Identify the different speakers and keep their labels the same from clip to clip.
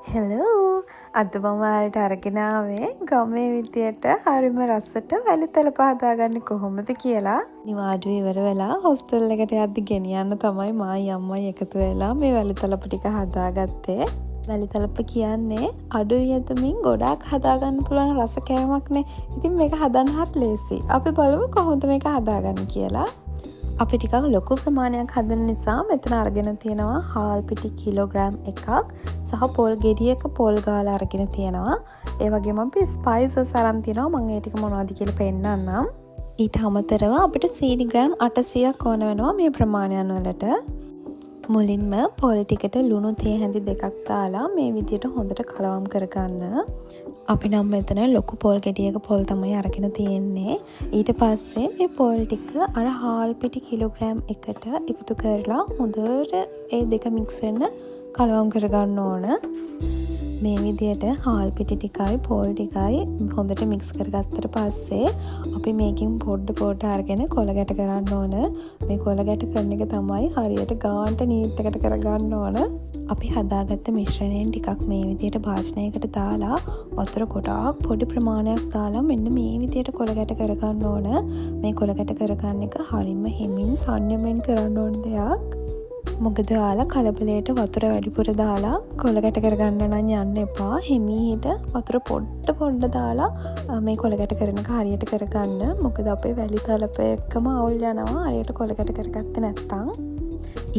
Speaker 1: Hello, අද මම ඔයාලට අරගෙන ආවේ ගමේ විදියට හරිම රසට වැලිතලප හදාගන්නේ කොහොමද කියලා. නිවාඩුව ඉවර වෙලා හොස්ටල් එකට යද්දි ගෙනියන්න තමයි මායි අම්මයි එකතු වෙලා මේ වැලිතලප ටික හදාගත්තේ. වැලිතලප කියන්නේ අඩු වියදමින් ගොඩාක් හදාගන්න පුළුවන් රස කෑමක්නේ. ඉතින් මේක හදන්න හරි ලේසි. අපි බලමු කොහොමද මේක හදාගන්නේ කියලා. අපි ටිකක් ලොකු ප්‍රමාණයක් හදන නිසා මෙතන අරගෙන තියෙනවා හාල් පිටි කිලෝග්‍රෑම් 1ක් සහ පොල් ගෙඩියක පොල් ගාලා අරගෙන තියෙනවා. ඒ වගේම අපි ස්පයිසස් අරන් තියෙනවා. මම ඒ ටික මොනවද කියලා පෙන්නන්නම්. ඊට අමතරව අපිට සීනි ග්‍රෑම් 800ක් ඕන වෙනවා මේ ප්‍රමාණයන් වලට. මුලින්ම පොල් ටිකට ලුණු තේ හැඳි 2ක් දාලා මේ විදියට හොඳට කලවම් කරගන්න. අපි නම් මෙතන ලොකු පොල් ගෙඩියක පොල් තමයි අරගෙන තියෙන්නේ. ඊට පස්සේ මේ පොල් ටික අර හාල් පිටි කිලෝග්‍රෑම් 1ට එකතු කරලා හොඳට ඒ දෙක මික්ස් වෙන්න කලවම් කරගන්න ඕන. මේ විදියට හාල් පිටි ටිකයි පොල් ටිකයි හොඳට මික්ස් කරගත්තට පස්සේ අපි මේකෙන් පොඩ පොඩ අරගෙන කොළ ගැට කරන්න ඕන. මේ කොළ ගැට කරන එක තමයි හරියට ගානට නීට් එකට කරගන්න ඕන. අපි හදාගත්ත මිශ්‍රණයෙන් ටිකක් මේ විදියට භාජනයකට දාලා, වතුර ගොඩාක් පොඩි ප්‍රමාණයක් දාලා මෙන්න මේ විදියට කොළ ගැට කරගන්න ඕන. මේ කොළ ගැට කරගන්න එක හරිම හෙමින් සංයමෙන් කරන්න ඕන දෙයක්. මොකද ඔයාලා කලබලයට වතුර වැඩිපුර දාලා කොළ ගැට කරගන්න නම් යන්න එපා. හිමීට වතුර පොඩ්ඩ පොඩ්ඩ දාලා මේ කොළ ගැට කරන එක හරියට කරගන්න. මොකද අපේ වැලි තලප එක්කම අවුල් යනවා හරියට කොළ ගැට කරගත්තේ නැත්තම්.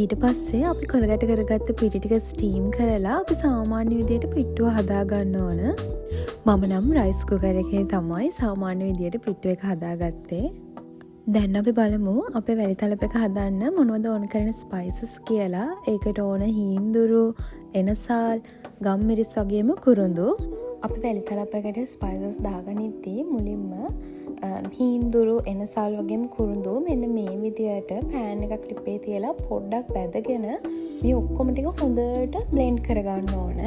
Speaker 1: ඊට පස්සේ අපි කොළ ගැට කරගත්ත පිටි ටික ස්ටීම් කරලා අපි සාමාන්‍ය විදියට පිට්ටුව හදාගන්න ඕන. මම නම් රයිස් කුකර් එකේ තමයි සාමාන්‍ය විදියට පිට්ටු එක හදාගත්තේ. දැන් අපි බලමු අපේ වැලිතලප එක හදන්න මොනවද ඕන කරන ස්පයිසස් කියලා. ඒකට ඕන හීන්දුරු, එනසාල්, ගම්මිරිස් වගේම කුරුඳු. අපි වැලිතලප එකට ස්පයිසස් දාගනිද්දී මුලින්ම හීන්දුරු, එනසාල් වගේම කුරුඳු මෙන්න මේ විදියට පෑන් එකක් ලිපේ තියලා පොඩ්ඩක් බැදගෙන මේ ඔක්කොම ටික හොඳට බ්ලෙන්ඩ් කරගන්න ඕන.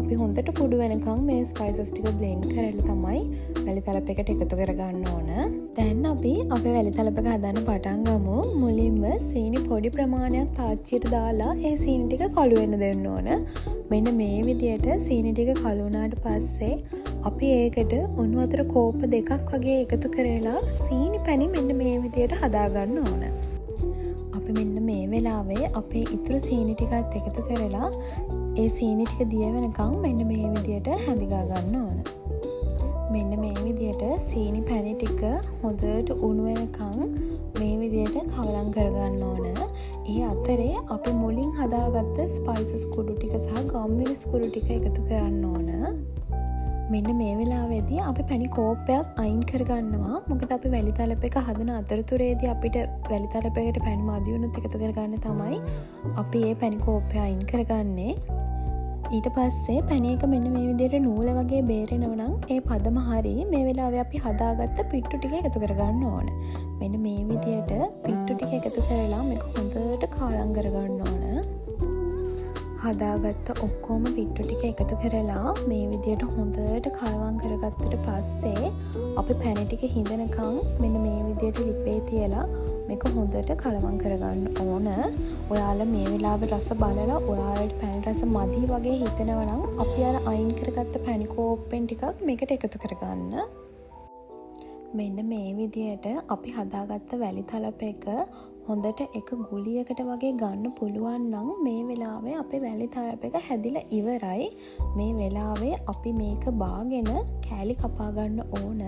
Speaker 1: අපි හොඳට කුඩු වෙනකන් මේ ස්පයිසස් ටික බ්ලෙන්ඩ් කරලා තමයි වැලිතලප එකට එකතු කරගන්න ඕන. දැන් අපි අපේ වැලිතලප එක හදන්න පටන් ගමු. මුලින්ම සීනි පොඩි ප්‍රමාණයක් තාච්චියට දාලා ඒ සීනි ටික කළු වෙන්න දෙන්න ඕන. මෙන්න මේ විදියට සීනි ටික කළු වුණාට පස්සේ අපි ඒකට උණු වතුර කෝප්ප 2ක් වගේ එකතු කරලා සීනි පැණි මෙන්න මේ විදියට හදාගන්න ඕන. අපි මෙන්න මේ වෙලාවේ අපේ ඉතුරු සීනි ටිකත් එකතු කරලා ඒ සීනි ටික දිය වෙනකන් මෙන්න මේ විදියට හැඳි ගා ගන්න ඕන. මෙන්න මේ විදියට සීනි පැණි ටික හොඳට උණු වෙනකන් මේ විදියට කවලම් කරගන්න ඕන. ඒ අතරේ අපි මුලින් හදාගත්ත ස්පයිසස් කුඩු ටික සහ ගම්මිරිස් කුඩු ටික එකතු කරන්න ඕන. මෙන්න මේ වෙලාවේදී අපි පැණි කෝප්පයක් අයින් කරගන්නවා. මොකද අපි වැලි තලප එක හදන අතරතුරේදී අපිට වැලි තලප එකට පැණි මදි වුණොත් එකතු කරගන්න තමයි අපි ඒ පැණි කෝප්පය අයින් කරගන්නේ. ඊට පස්සේ පැණි එක මෙන්න මේ විදිහට නූල වගේ බේරෙනවා නම් ඒ පදම හරි. මේ වෙලාවේ අපි හදාගත්ත පිට්ටු ටික එකතු කරගන්න ඕන. මෙන්න මේ විදිහට පිට්ටු ටික එකතු කරලා මේක හොඳට කාලම් කරගන්න ඕන. හදාගත්ත ඔක්කොම පිට්ටු ටික එකතු කරලා මේ විදියට හොඳට කලවම් කරගත්තට පස්සේ අපි පැණි ටික හිඳෙනකන් මෙන්න මේ විදියට ලිපේ තියලා මේක හොඳට කලවම් කරගන්න ඕන. ඔයාලා මේ වෙලාවේ රස බලලා ඔයාලට පැණි රස මදි වගේ හිතෙනවා නම් අපි අර අයින් කරගත්ත පැණි කෝප්පෙන් ටිකක් මේකට එකතු කරගන්න. මෙන්න මේ විදියට අපි හදාගත්ත වැලි තලප එක හොඳට එක ගුලියකට වගේ ගන්න පුළුවන් නම් මේ වෙලාවේ අපේ වැලි තලප එක හැදිලා ඉවරයි. මේ වෙලාවේ අපි මේක බාගෙන කෑලි කපා ගන්න ඕන.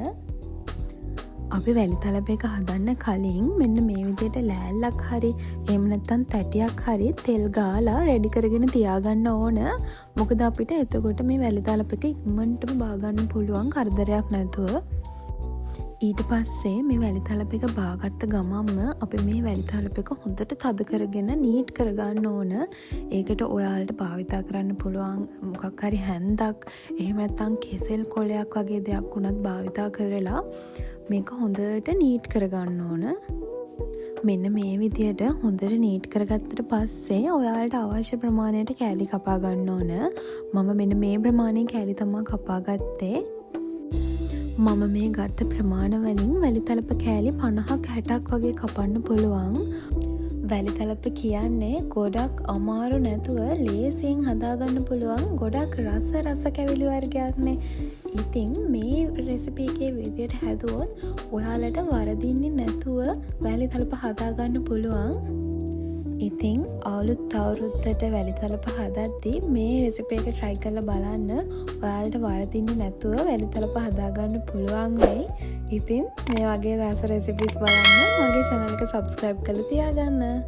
Speaker 1: අපි වැලි තලප එක හදන්න කලින් මෙන්න මේ විදියට ලෑල්ලක් හරි එහෙම නැත්නම් තැටියක් හරි තෙල් ගාලා රෙඩි කරගෙන තියාගන්න ඕන. මොකද අපිට එතකොට මේ වැලි තලප එක ඉක්මනටම බාගන්න පුළුවන් කරදරයක් නැතුව. ඊට පස්සේ මේ වැලි තලප එක බාගත්ත ගමන්ම අපි මේ වැලි තලප එක හොඳට තද කරගෙන නීට් කරගන්න ඕන. ඒකට ඔයාලට භාවිතා කරන්න පුළුවන් මොකක් හරි හැන්දක්, එහෙම නැත්නම් කෙසෙල් කොලයක් වගේ දෙයක් වුණත් භාවිතා කරලා මේක හොඳට නීට් කරගන්න ඕන. මෙන්න මේ විදියට හොඳට නීට් කරගත්තට පස්සේ ඔයාලට අවශ්‍ය ප්‍රමාණයට කෑලි කපා ගන්න ඕන. මම මෙන්න මේ ප්‍රමාණයේ කෑලි තමා කපා ගත්තේ. මම මේ ගත්ත ප්‍රමාණ වලින් වැලිතලප කෑලි 50ක් 60ක් වගේ කපන්න පුළුවන්. වැලිතලප කියන්නේ ගොඩක් අමාරු නැතුව ලේසියෙන් හදාගන්න පුළුවන් ගොඩක් රස රස කැවිලි වර්ගයක්නේ. ඉතින් මේ රෙසිපි එකේ විදියට හැදුවොත් ඔයාලට වරදින්නේ නැතුව වැලිතලප හදාගන්න පුළුවන්. ඉතින් අලුත් අවුරුද්දට වැලිතලප හදද්දි මේ රෙසිපි එක ට්‍රයි කරලා බලන්න. ඔයාලට වරදින්නේ නැතුව වැලිතලප හදාගන්න පුළුවන් වෙයි. ඉතින් මේ වගේ රස රෙසිපිස් බලන්න මගේ චැනල් එක සබ්ස්ක්‍රයිබ් කරලා තියාගන්න.